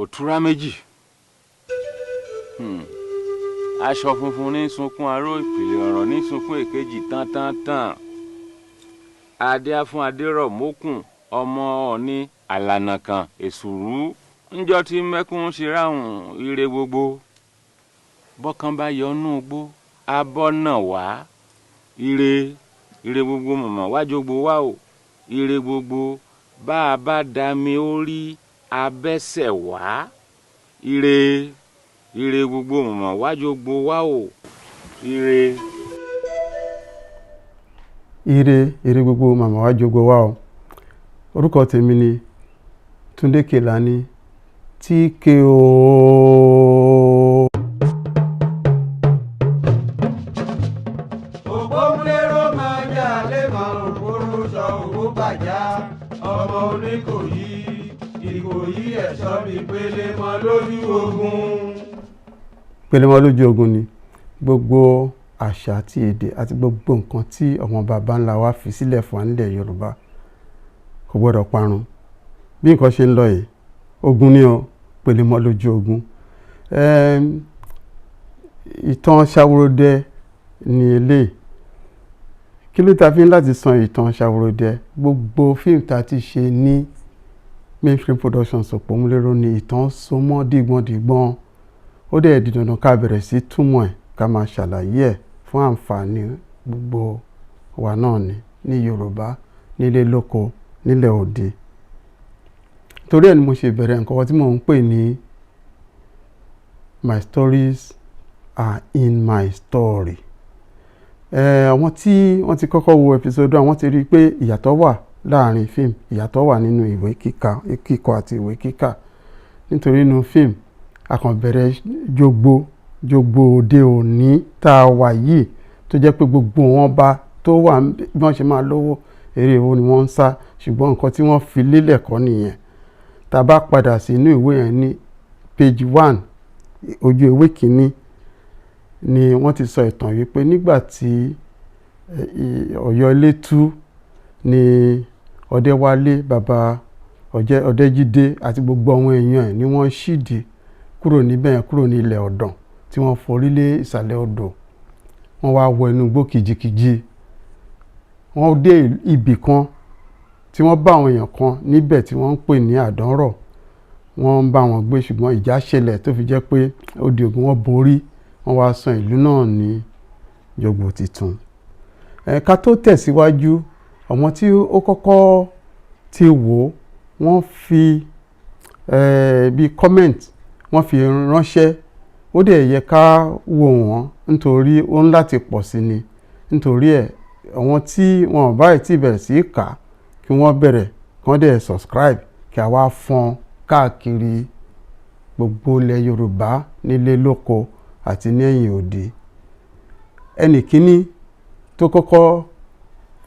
Òtúrá méjì. Aṣọ funfun ní sunkún aró, ìpìlẹ̀ ọ̀rọ̀ ní sunkún èkejì tán tán tán. Adé á fún Adérọ̀ mókùn ọmọ Ọ̀ọ̀ni àlànà kan èsùrú ńjọ́ tí mẹ́kún ṣe ráhùn ire gbogbo. Bọ́kàn bá yọnú igbó, abọ́ náà wá. Ire, ire gbogbo mọ̀mọ́ wájogbo wá o. Ire gbogbo bá a bá dami ó rí abẹ́sẹ̀ wá. Ire, ire gbogbo mọ̀mọ́ wájogbo wá o. Ire. Ire, ire gbogbo màmá wa jogbo wa o. Orúkọ tèmi ni Túndé Kèlání, TKO. Òpómúléró máa jà lẹ́mọ̀ òpóró sọ òwò bàjá ọmọ oníkòyí ìkòyí ẹ̀ṣọ́ mi pélé mọ́ lójú ogun. Pélémọ́ lójú ogun ni gbogbo àṣà àti èdè àti gbogbo nǹkan tí àwọn baba ńlá wa fi sílẹ̀ fún wa nílẹ̀ Yorùbá kò gbọ́dọ̀ parun. Bí nǹkan ṣe ń lọ yìí, ogun ni o, pélémọ́ lójú ogun. Ìtàn Ṣaworoidẹ ni eléyìí. Kí ló ta fi ń láti sọ ìtàn Ṣaworoidẹ? Gbogbo fíìmù tá a ti ṣe ní Mainframe Productions Òpómúléró ni ìtàn so mọ́ dìgbọ̀ndìgbọ̀n. Ó dẹ̀ di dandan ká bẹ̀rẹ̀ sí túmọ̀ ẹ̀, ká máa ṣàlàyé ẹ̀ fún àǹfààní gbogbo wa náà ni ní Yorùbá, nílé lóko, nílẹ̀ òde. Torí ẹ̀ ni mo ṣe bẹ̀rẹ̀ nǹkan tí mò ń pè ní My Stories Are in My Story. Àwọn tí wọ́n ti kọ́kọ́ wo episode, àwọn ti rí i pé ìyàtọ̀ wà láàrin fíìmù, ìyàtọ̀ wà nínú ìwé kíkà, kíkọ àti ìwé kíkà. Nítorí nínú fíìmù, a kàn bẹ̀rẹ̀ jogbo jogbo òde òní tá a wà yìí, tó jẹ́ pé gbogbo wọn bá tó wà bí wọ́n ṣe máa lówó, eré owó ni wọ́n ń sá. Ṣùgbọ́n nǹkan tí wọ́n fi lélẹ̀ kọ́ nìyẹn. Tá a bá padà sí inú ìwé yẹn ní page 1, ojú ewé kìíní ni wọ́n ti sọ ìtàn wípé nígbà tí Ọ̀yọ́ ilé tú ni Ọdẹ́wálé, bàbá Ọdẹ́jídé àti gbogbo àwọn èèyàn ẹ̀ ni wọ́n ṣídìí kúrò níbẹ̀ yẹn, kúrò ní ilẹ̀ Ọ̀dàn tí wọ́n forí lé ìsàlẹ̀ odò. Wọ́n wá wọ inú igbó kìjikìji. Wọ́n dé ibì kan tí wọ́n bá àwọn èèyàn kan níbẹ̀ tí wọ́n ń pè ní Àdánrọ̀. Wọ́n ń bá wọn gbé, ṣùgbọ́n ìjà ṣẹlẹ̀ tó fi jẹ́ pé ó di ogun, wọ́n borí. Wọ́n wá san ìlú náà ní Jogbo Titun. Ká tó tẹ̀síwájú, àwọn tí ó kọ́kọ́ ti wò, wọ́n fi bí comment wọ́n fi ránṣẹ́. Ó dẹ̀ yẹ ká wò wọ́n nítorí ó ń láti pọ̀ sí ni. Nítorí ẹ̀, àwọn tí wọn ò bá tí bẹ̀rẹ̀ sí í kà, kí wọ́n bẹ̀rẹ̀, kí wọ́n dẹ̀ subscribe, kí a wá fọ́n káàkiri gbogbo ilẹ̀ Yorùbá, nílé lóko àti ní ẹ̀yìn odi. Ẹnì kíní tó kọ́kọ́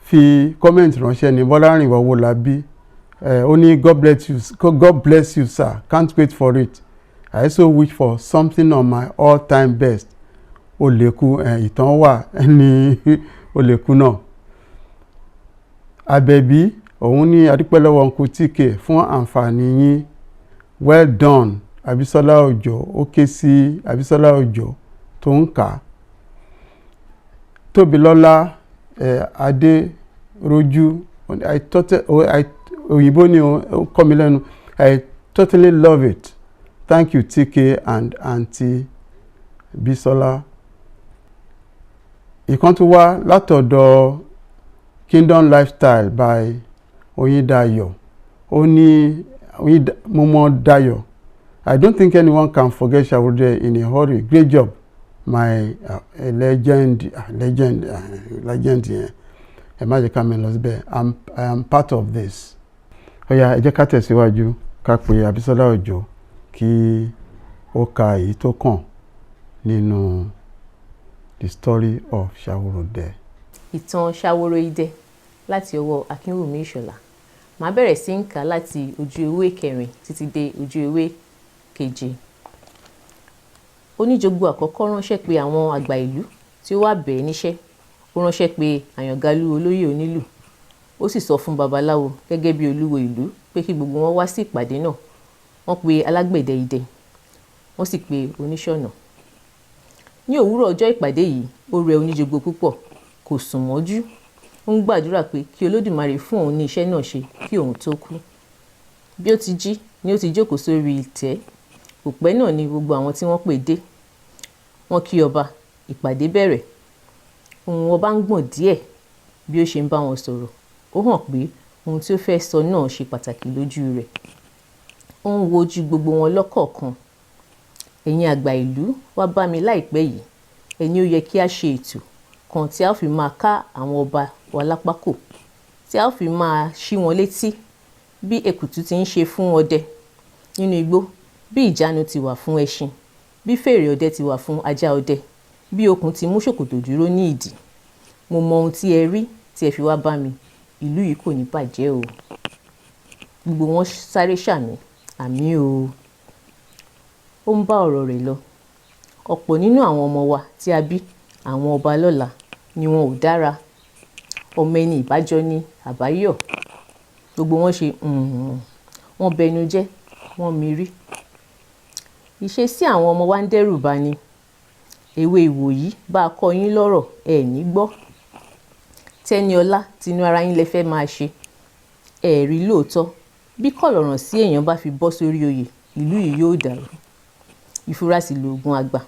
fi comment ránṣẹ́ ní Bọ́lárìnwá Owólabí. Ó ní, "God bless you, God bless you, sir. Can't wait for it. I also wish for something on my all time best, Olèkú." Ìtàn wà ní Olèkú náà. Àbẹ̀bí òun ní, "Adúpẹ́ lọ́wọ́ Uncle TK fún àǹfààní yín. Well done." Abisola Òjó, ó ké sí Abisola Òjó tó ń kà á. Tóbilọ́lá Adérójú, òyìnbó ni ó kọ́ mi lẹ́nu, "I totally love it. Thank you, TK and Aunty Bisola." Ìkan tún wá látọ̀dọ̀ Kingdom Lifestyle by Oyindayo. Ó ní, "Momo Dayo, I don't think anyone can forget Ṣaworoidẹ in a hurry. Great job, my legend." Legend, legend yẹn, ẹ má jẹ́ ká mi lọ síbẹ̀. I am part of this. Ó yá, ẹ jẹ́ ká tẹ̀síwájú, ká pe Abisola Òjó kí ó ka èyí tó kàn nínú The Story of Ṣaworoidẹ. Ìtàn Ṣaworoidẹ láti ọwọ́ Akínwùmí Ìṣọ̀lá. Màá bẹ̀rẹ̀ sí ń kà á láti ojú ewé kẹrin títí dé ojú ewé keje. Oníjogbo àkọ́kọ́ ránṣẹ́ pé àwọn àgbà ìlú tí ó wá bẹ̀ ẹ́ níṣẹ́. Ó ránṣẹ́ pé Àyàngalú, olóyè onílù. Ó sì sọ fún babaláwo gẹ́gẹ́ bí olúwo ìlú pé kí gbogbo wọn wá sí ìpàdé náà. Wọ́n pe alágbẹ̀dẹ idẹ, wọ́n sì pe oníṣọ̀nà. Ní òwúrọ̀ ọjọ́ ìpàdé yìí, ó rẹ Oníjogbo púpọ̀, kò sùn mọ́jú. Ó ń gbàdúrà pé kí Olódùmarè fún òun ní iṣẹ́ náà ṣe kí òun tó kú. Bí ó ti jí ni ó ti jókòó sórí ìtẹ́. Kò pẹ́ náà ni gbogbo àwọn tí wọ́n pè dé. Wọ́n kí ọba, ìpàdé bẹ̀rẹ̀. Ohùn ọba ń gbọ̀n díẹ̀ bí ó ṣe ń bá wọn sọ̀rọ̀. Ó hàn pé ohun tí ó fẹ́ sọ náà ṣe pàtàkì lójú rẹ̀. Ó ń wo ojú gbogbo wọn lọ́kọ̀ọ̀kan. Ẹ̀yin àgbà ìlú wá bá mi láìpẹ́ yìí. Ẹ ní ó yẹ kí a ṣe ètò kan tí a ó fi máa ká àwọn ọba wa lápá kò, tí a ó fi máa ṣí wọn létí bí èkùtù ti ń ṣe fún ọdẹ nínú igbó, bí ìjánu ti wà fún ẹṣin, bí fèrè ọdẹ ti wà fún ajá ọdẹ, bí okùn ti mú ṣòkòtò dúró ní ìdí. Mo mọ ohun tí ẹ rí tí ẹ fi wá bá mi. Ìlú yìí kò ní bàjẹ́ o. Gbogbo wọn sáré ṣàmì, àmín o. Ó ń bá ọ̀rọ̀ rẹ̀ lọ. Ọ̀pọ̀ nínú àwọn ọmọ wa tí a bí àwọn ọba lọ́la ni wọn ò dára. Ọmọ ẹni ìbájọ́ ní àbáyọ̀. Gbogbo wọn ṣe wọ́n bẹnu jẹ́, wọ́n mirí. Ìṣesí àwọn ọmọ wa ń dẹ́rù bà ni. Èwe ìwòyí bá a kọ́ yín lọ́rọ̀, ẹ ní gbọ́. Tẹ́niọlá, tinú ara yín lẹ fẹ́ máa ṣe. Ẹ rí lóòótọ́, bí kọ̀lọ̀ràn sí èèyàn bá fi bọ́ sórí oyè, ìlú yìí yóò dàrú. Ìfura sì lòògùn àgbà.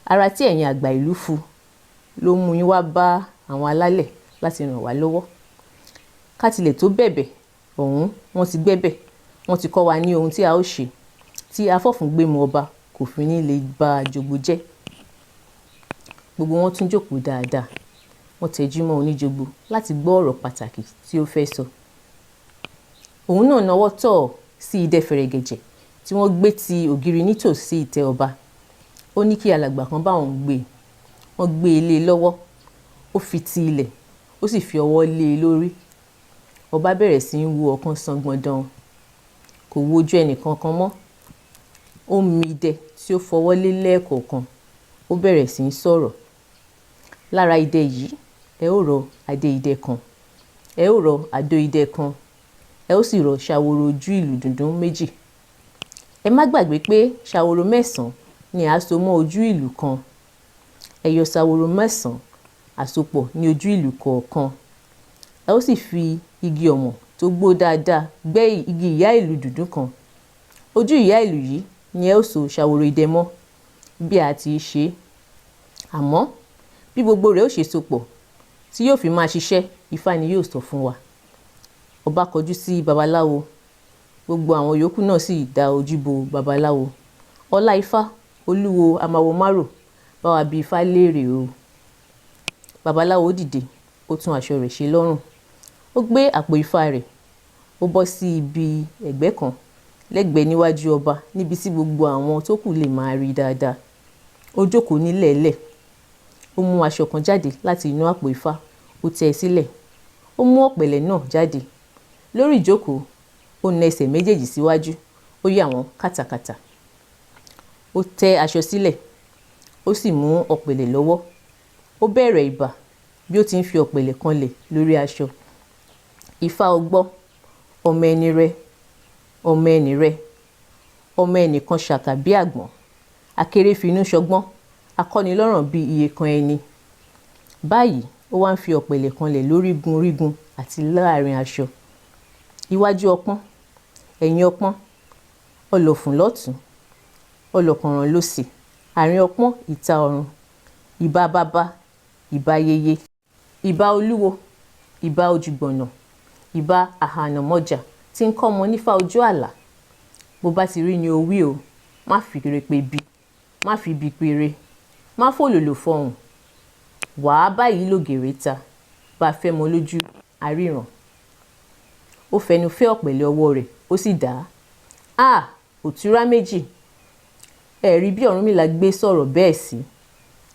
Ara tí ẹ̀yin àgbà ìlú fu ló mú yín wá bá àwọn alálẹ̀ láti ràn wá lọ́wọ́. Ká tilẹ̀ tó bẹ̀bẹ̀ ọ̀hún, wọ́n ti gbẹ́bẹ̀, wọ́n ti kọ́ wa ní ohun tí a ó ṣe tí afọ́fúngbẹ́mu ọba kò fi ní lè ba jogbo jẹ́. Gbogbo wọn tún jókòó dáadáa. Wọ́n tẹjú mọ́ Oníjogbo láti gbọ́ ọ̀rọ̀ pàtàkì tí ó fẹ́ sọ. Òun náà nawọ́ tọ̀ sí idẹ fẹ̀rẹ̀gẹ̀jẹ̀ tí wọ́n gbé ti ògiri nítòsí ìtẹ́ ọba. Ó ní kí alàgbà kan bá òun gbé e. Wọ́n gbé e lé e lọ́wọ́. Ó fi ti ilẹ̀, ó sì fi ọwọ́ lé e lórí. Ọba bẹ̀rẹ̀ sí í wo ọ̀kan sángbọndan. Kò wo ojú ẹnì kankan mọ́. Ó mi idẹ tí ó fọwọ́ lé lẹ́ẹ̀kọ̀ọ̀kan. Ó bẹ̀rẹ̀ sí í sọ̀rọ̀. Lára idẹ yìí, ẹ ó rọ adé idẹ kan, ẹ ó rọ àdó idẹ kan, ẹ ó sì rọ ṣàwòrò ojú ìlù dùndún méjì. Ẹ má gbàgbé pé ṣàwòrò mẹ́sàn-án ni à so mọ́ ojú ìlù kan. Ẹ yọ ṣàwòrò mẹ́sàn-án àsopọ̀ ní ojú ìlù kọ̀ọ̀kan. Ẹ ó sì fi igi ọ̀mọ̀ tó gbó dáadáa gbẹ́ igi ìyá ìlù dùndún kan. Ojú ìyá ìlù yìí ni ẹ ó so ṣàwòrò idẹ mọ́ bí a ti ṣe. Àmọ́ bí gbogbo rẹ̀ ó ṣe sopọ̀ tí yóò fi máa ṣiṣẹ́, Ifá ni yóò sọ fún wa. Ọba kọjú sí babaláwo. Gbogbo àwọn yòókù náà sì dá ojú bo babaláwo. Ọlá Ifá, olúwo amáwo márò, bá wa bi Ifá léèrè o. Babaláwo dìde, ó tún aṣọ rẹ̀ ṣe lọ́rùn. Ó gbé àpò Ifá rẹ̀, ó bọ́ sí ibi ẹ̀gbẹ́ kan lẹ́gbẹ̀ẹ́ níwájú ọba níbi tí gbogbo àwọn tó kù lè máa rí dáadáa. Ó jókòó nílẹ̀ẹ́lẹ̀. Ó mú aṣọ kan jáde láti inú àpò Ifá, ó tẹ́ ẹ sílẹ̀. Ó mú ọ̀pẹ̀lẹ̀ náà jáde. Lórí ìjókòó, ó na ẹsẹ̀ méjèèjì síwájú, ó yà wọ́n kàtàkàtà. Ó tẹ́ aṣọ sílẹ̀, ó sì mú ọ̀pẹ̀lẹ̀ lọ́wọ́. Ó bẹ̀rẹ̀ ìbà bí ó ti ń fi ọ̀pẹ̀lẹ̀ kanlẹ̀ lórí aṣọ. Ifá o gbọ́, ọmọ ẹni rẹ, ọmọ ẹni rẹ, ọmọ ẹnì kan ṣàkà bí àgbọ̀n, akéré finú ṣọgbọ́n, akọ́nilọ́ràn bí iyekan ẹni. Báyìí ó wá ń fi ọ̀pẹ̀lẹ̀ kanlẹ̀ lórígun rígun àti láàrin aṣọ. Iwájú ọpọ́n, ẹ̀yìn ọpọ́n, ọlọ̀fùn lọ́tùn, ọlọ̀kànràn lósì, àárín ọpọ́n ìta ọ̀run, ìbà baba, ìbà yeye, ìbà olúwo, ìbà ojúgbọ̀nà, ìbà àhànàmọ́jà tí ń kọ́mọ nífá ojú àlá. Bó bá ti rí ni o wí o, má fi ire pe ibi, má fi ibi pe ire, má fòlòlò fọhùn. Wàá báyìí lògèrè ta, bá a fẹ́ mọ lójú, a ríran. Ó fẹnu fẹ́ ọ̀pẹ̀lẹ̀ ọwọ́ rẹ̀, ó sì dà á. À, òtúrá méjì. Ẹ rí bí Ọ̀rúnmìlà gbé sọ̀rọ̀ bẹ́ẹ̀ sí.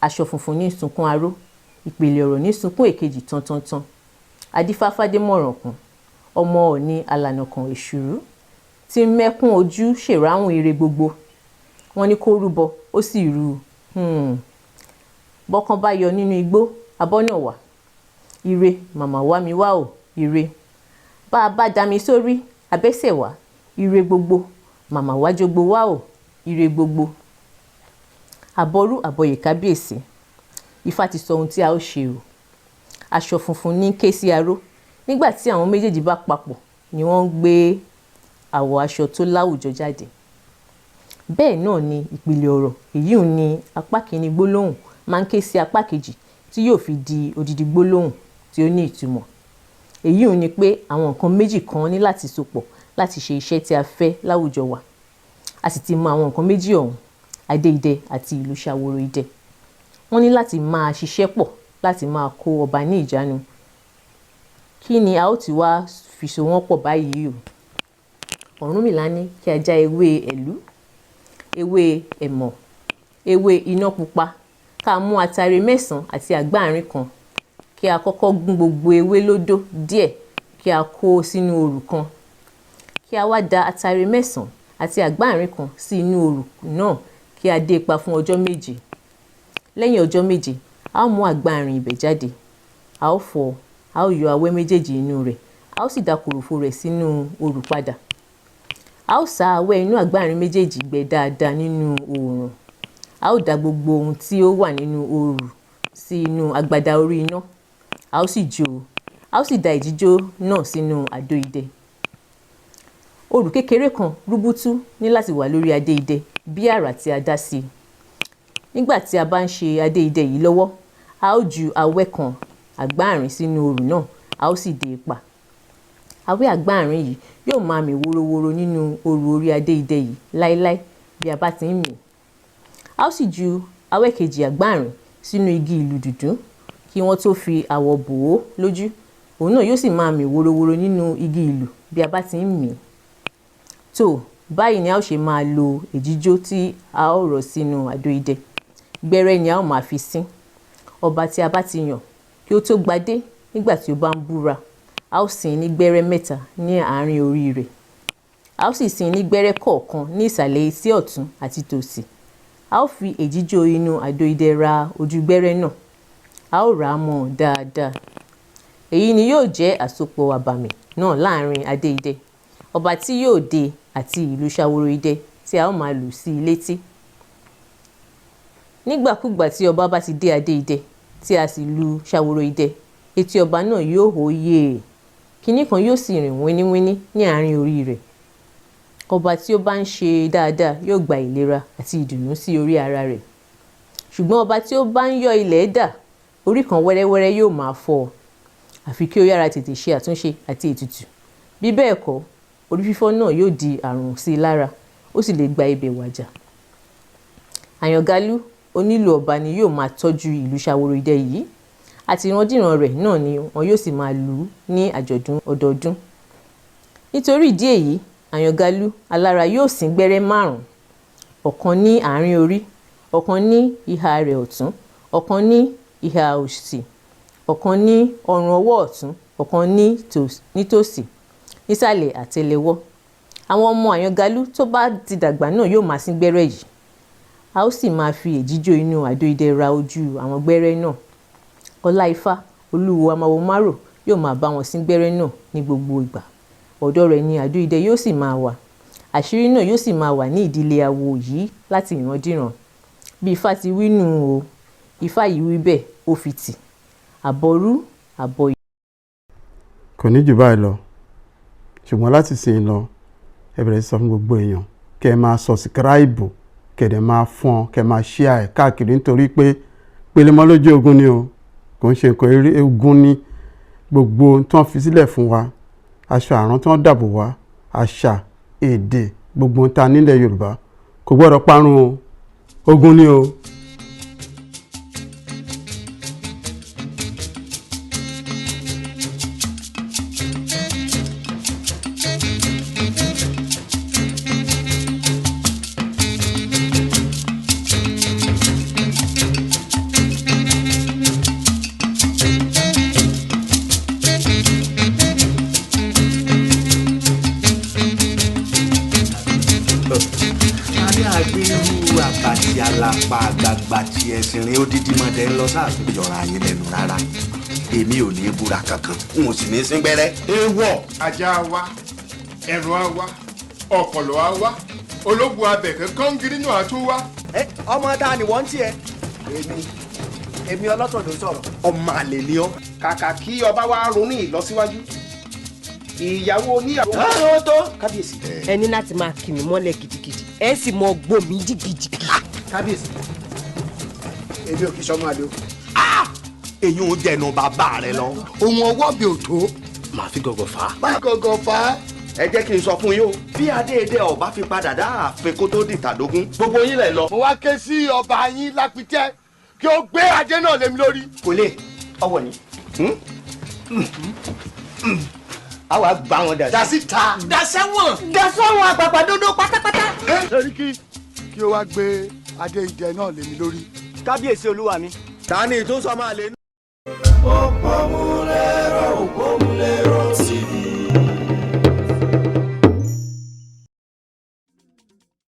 Aṣọ funfun ní sunkún aró, ìpìlẹ̀ ọ̀rọ̀ ní sunkún èkejì tantantan. Adífá f'Ádémọ̀rànkún, ọmọ Ọ̀ọ̀ni alànàkàn èṣùrú tí ń mẹ́kún ojú ṣèráhùn ire gbogbo. Wọ́n ní kó rúbọ, ó sì rú u. Bọ́kàn bá yọ nínú igbó, abọ́nà wà. Ire, màmá wá mi wá o, ire. Bá a bá dami sórí, abẹ́sẹ̀ wá, ire gbogbo. Màmá wá jogbo wá o, ire gbogbo. Àbọrú àbọyè kábíyèsí. Ifá ti sọ ohun tí a ó ṣe o. Aṣọ funfun ní ké sí aró. Nígbà tí àwọn méjèèjì bá papọ̀ ni wọ́n ń gbé àwọ̀ aṣọ tó láwùjọ jáde. Bẹ́ẹ̀ náà ni ìpìlẹ̀ ọ̀rọ̀, èyí ni apá kìíní gbólóhùn máa ń ké sí apá kejì tí yóò fi di odidi gbólóhùn tí ó ní ìtumọ̀. Èyí ni pé àwọn nǹkan méjì kan ní láti sopọ̀ láti ṣe iṣẹ́ tí a fẹ́ láwùjọ wa. A sì ti mọ àwọn nǹkan méjì ọ̀hún, Adé Idẹ àti ìlú Ṣaworo Idẹ. Wọ́n ní láti máa ṣiṣẹ́ pọ̀ láti máa kó ọba ní ìjánu. Kí ni a ó ti wá fi so wọ́n pọ̀ báyìí o? Ọ̀rúnmìlà ní kí a já ewé ẹ̀lú, ewé ẹ̀mọ̀, ewé iná pupa, ká mú atare mẹ́sàn-án àti àgbáàrín kan, kí a kọ́kọ́ gún gbogbo ewé lódó díẹ̀ kí a kó o sínú òrù kan. Kí a wá da atare mẹ́sàn-án àti àgbáàrín kan sí inú òrù náà kí a dé pa fún ọjọ́ 7. Lẹ́yìn ọjọ́ 7, a ó mú àgbáàrín ibẹ̀ jáde. A ó fọ̀, a ó yọ awẹ́ méjèèjì inú rẹ̀, a ó sì da kòròfo rẹ̀ sínú òrù padà. A ó sá awẹ́ inú àgbáàrín méjèèjì gbẹ dáadáa nínú oòrùn. A ó da gbogbo ohun tí ó wà nínú òrù sí inú agbada orí iná. A ó sì jó o. A ó sì da ìjíjó náà sínú àdó idẹ. Òrù kékeré kan rúbútú ní láti wà lórí adé idẹ bí àrà tí a dá sí i. Nígbà tí a bá ń ṣe adé idẹ yìí lọ́wọ́, a ó ju awẹ́ kan àgbáàrín sínú òrù náà, a ó sì dé e pa. Awẹ́ àgbáàrín yìí yóò máa mì woroworo nínú òrù orí adé idẹ yìí láéláé bí a bá ti ń mì. A ó sì ju awẹ́ kejì àgbáàrín sínú igi ìlù dùndún kí wọ́n tó fi àwọ̀ bò ó lójú. Òun náà yóò sì máa mì woroworo nínú igi ìlù bí a bá ti ń mì. Tó báyìí ni a ó ṣe máa lo èjíjó tí a ó rọ̀ sínú àdó idẹ. Gbẹ́rẹ́ ni a ó máa fi sín. Ọba tí a bá ti yàn kí ó tó gbadé nígbà tí ó bá ń búra, a ó sín ní gbẹ́rẹ́ 3 ní àárín orí rẹ̀. A ó sì sín ní gbẹ́rẹ́ kọ̀ọ̀kan ní ìsàlẹ̀ etí ọ̀tún àti tòsì. A ó fi èjíjó inú àdó idẹ ra ojú gbẹ́rẹ́ náà. A ó rà á mọ́ dáadáa. Èyí ni yóò jẹ́ àsopọ̀ àbàmì náà láàrin adé idẹ, ọba tí yóò dé àti ìlú Ṣaworo Idẹ tí a ó máa lù sí i létí. Nígbàkúgbà tí ọba bá ti dé adé idẹ tí a sì lu Ṣaworo Idẹ, etí ọba náà yóò hó yéè. Kiní kan yóò sì rìn wíníwíní ní àárín orí rẹ̀. Ọba tí ó bá ń ṣe dáadáa yóò gba ìlera àti ìdùnnú sí orí ara rẹ̀. Ṣùgbọ́n ọba tí ó bá ń yọ́ ilẹ̀ dà, orí kan wẹ́rẹ́wẹ́rẹ́ yóò máa fọ́ ọ. Àfi kí ó yára tètè ṣe àtúnṣe àti ètùtù. Bí bẹ́ẹ̀ kọ́, orí fífọ́ náà yóò di àrùn sí i lára, ó sì lè gba ibẹ̀ wàjà. Àyàngalú onílù ọba ni yóò máa tọ́jú ìlú Ṣaworo Idẹ yìí. Àti ìrandíran rẹ̀ náà ni wọn yóò sì máa lù ú ní àjọ̀dún ọdọọdún. Nítorí ìdí èyí, Àyàngalú alára yóò sín gbẹ́rẹ́ 5, ọ̀kan ní àárín orí, ọ̀kan ní ìhà rẹ̀ ọ̀tún, ọ̀kan ní ìhà òsì, ọ̀kan ní ọrùn ọwọ́ ọ̀tún, ọ̀kan nítòsí, nísàlẹ̀ àtẹ́lẹwọ́. Àwọn ọmọ Àyàngalú tó bá ti dàgbà náà yóò máa sín gbẹ́rẹ́ yìí. A ó sì máa fi èjíjó inú àdó idẹ ra ojú àwọn gbẹ́rẹ́ náà. Ọlá Ifá, Olúwo Amáwo-márò yóò máa bá wọn sín gbẹ́rẹ́ náà ní gbogbo ìgbà. Ọ̀dọ̀ rẹ̀ ni àdó idẹ yóò sì máa wà. Àṣírí náà yóò sì máa wà ní ìdílé awo yìí láti ìrandíran. Bí Ifá ti wí nù o, Ifá yìí wí bẹ́ẹ̀, ó fi tì. Àbọrú àbọyè. Kò ní jù báyìí lọ. Ṣùgbọ́n láti sìn lọ, ẹ bẹ̀rẹ̀ sí sọ fún gbogbo èèyàn kẹ́ ẹ máa subscribe, kẹ́ ẹ dẹ̀ máa fọ́n, kẹ́ ẹ máa share ẹ̀ káàkiri nítorí pé Pélémọ́ lójú ogun ni o. Kò ń ṣe nǹkan eré, ogun ni gbogbo ohun tí wọ́n fi sílẹ̀ fún wa, aṣọ àrán tí wọ́n dàbò wá, àṣà, èdè, gbogbo ohun tá a nílẹ̀ Yorùbá kò gbọ́dọ̀ parun o. Ogun ni o. A ní àgbérú àbàtì àlàpà àgbààgbà tí ẹ̀sìn rìn odidi mọ̀dẹ́ ń lọ sáàfin. Yọra ayé lẹ́nu rárá, èmi ò ní búra kankan, n ò sì ní sín gbẹ́rẹ́. Èèwọ̀, ajá wa, ẹ̀rọ á wá, ọ̀pọ̀lọ́ á wá. Ológun abẹ̀kẹ́ kọ́ngírí náà tún wá. Ẹ ọmọ ta ni wọ́n ń tiẹ̀. Èmi ọlọ́tọ̀ ló sọ̀rọ̀. Ọmọ àlè ni ọ́. Kàkà kí ọba wa ronú ìlọsíwájú, ìyàwó oníyàwó. Ó tó, kábíyèsí. Ẹ ní láti máa kì mí mọ́lẹ̀ gidigidi, ẹ sì mọ gbó mi jìgìjìgì. Kábíyèsí, èmi ò kì í sọmọ àlè o. Èyí ò jẹnu bàbá rẹ lọ. Ohun ọwọ́ mi ò tó. Màá fi gọ̀gọ̀ fà á. Má gọ̀gọ̀ fà á. Ẹ jẹ́ kí n sọ fún yín o, bí adéèdè ọba fi padà dá ààfin kó tó dìtàdógún, gbogbo yín lẹ̀ lọ. Mo wá ké sí ọba yín Lápítẹ́ kí ó gbé adé náà lé mi lórí. Kò lè ọwọ́ ni a wàá gbá wọn dà. Dà síta. Dasẹ́wọ̀n. Dasẹ́wọ̀n àpàpàdodo pátápátá. Sẹ́ríkì, kí ó wá gbé adé idẹ náà lé mi lórí. Kábíyèsí olúwa mi. Ta ni ìtúnṣọ máa lè. Òpómúléró, òpómúléró.